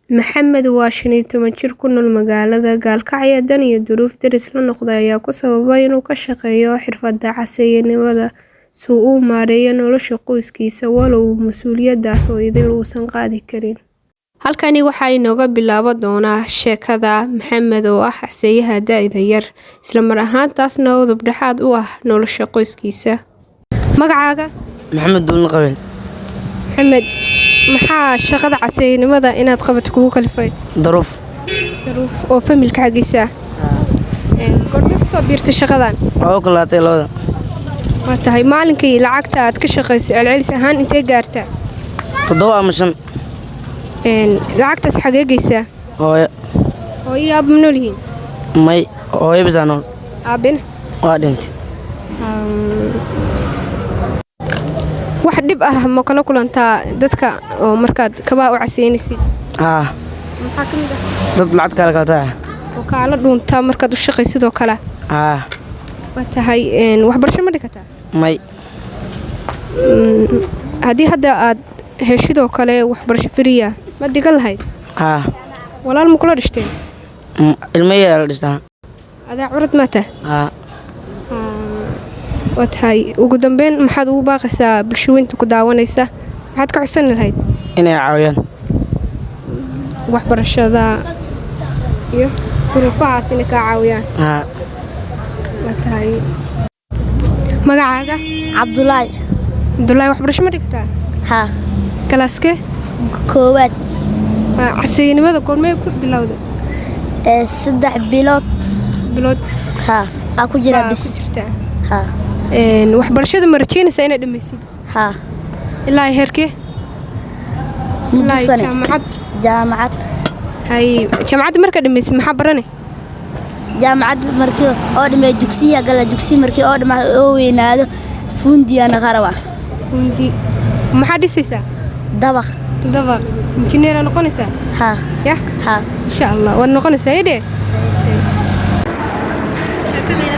Maxamed waa 15 jir ku nool magaalada Gaalkacyo. Dan iyo duruuf deris la noqday ayaa ku sababay inuu ka shaqeeyo xirfadda caseeyenimada si uu u maareeyo nolosha qoyskiisa, walow uu mas'uuliyadaas oo idil uusan qaadi karin. Halkani waxaa inooga bilaaban doonaa sheekada Maxamed oo ah caseeyaha da'da yar, isla mar ahaantaasna udub dhexaad u ah nolosha qoyskiisa. Magacaaga? Maxamed Duulin Qabel. Maxamed, maxaa shaqada caseeyenimada inaad qabato kugu kalifay? Daruuf. Daruuf oo familka xaggiisa ah. Goormee kusoo biirtay shaqadan? 2022. Waa tahay, maalinkii lacagta aad ka shaqaysay celcelis ahaan intee gaartaa? 7 ama 5. Lacagtaas xagee geysaa? Hooyo. Hooyo iyo aabba ma nool yihiin? May, hooyo bisaa nool. Aabbena? Waa dhintay. Wax dhib ah ma kala kulantaa dadka oo markaad kabaha u caseynaysid? Haa. Maxaa ka mid ah? Dad lacag kala kala tahay. Oo kaala dhuuntaa markaad u shaqaysid oo kale? Haa. Waa tahay, waxbarasho ma dhigataa? May. Haddii hadda aad heshid oo kale waxbarasho free ah, ma dhigan lahayd? Haa. Walaal ma kula dhishteen? Ilmo yar la dhistaa. Adaa curad ma tahay? Haa. Waa tahay, ugu dambeyn maxaad ugu baaqaysaa bulshooyinka ku daawanaysa? Maxaad ka codsan lahayd? Inay caawiyaan. Waxbarashada iyo duruufahaas inay kaa caawiyaan. Haa. Waa tahay. Magacaaga? Cabdulaahi. Cabdulaahi, waxbarasho ma dhigtaa? Haa. Kalaaskee? Koowaad. Caseeyenimada goormee ku bilowday? 3 bilood. Bilood? Haa, aa ku jiraa Baa bis. ku jirtaa. Haa. Waxbarashada ma rajeynaysaa inaad dhammaysid? Haa. Ilaa heerkee? Muddo Ilaa sane. jaamacad? Jaamacad. Hay, jaamacadda markaa dhammaysid maxaa baranay? Jaamacad markii oo dhammeeyo dugsiga gala, dugsi markii oo dhammaa oo weynaado fuundiyaa naga rabaa. Fundi. Maxaa dhisaysaa? Dabaq. Dabaq. Injineer aa noqonaysaa? Haa. Yah? Haa. Insha Allah waad noqonaysaa idhe. Sheekadayna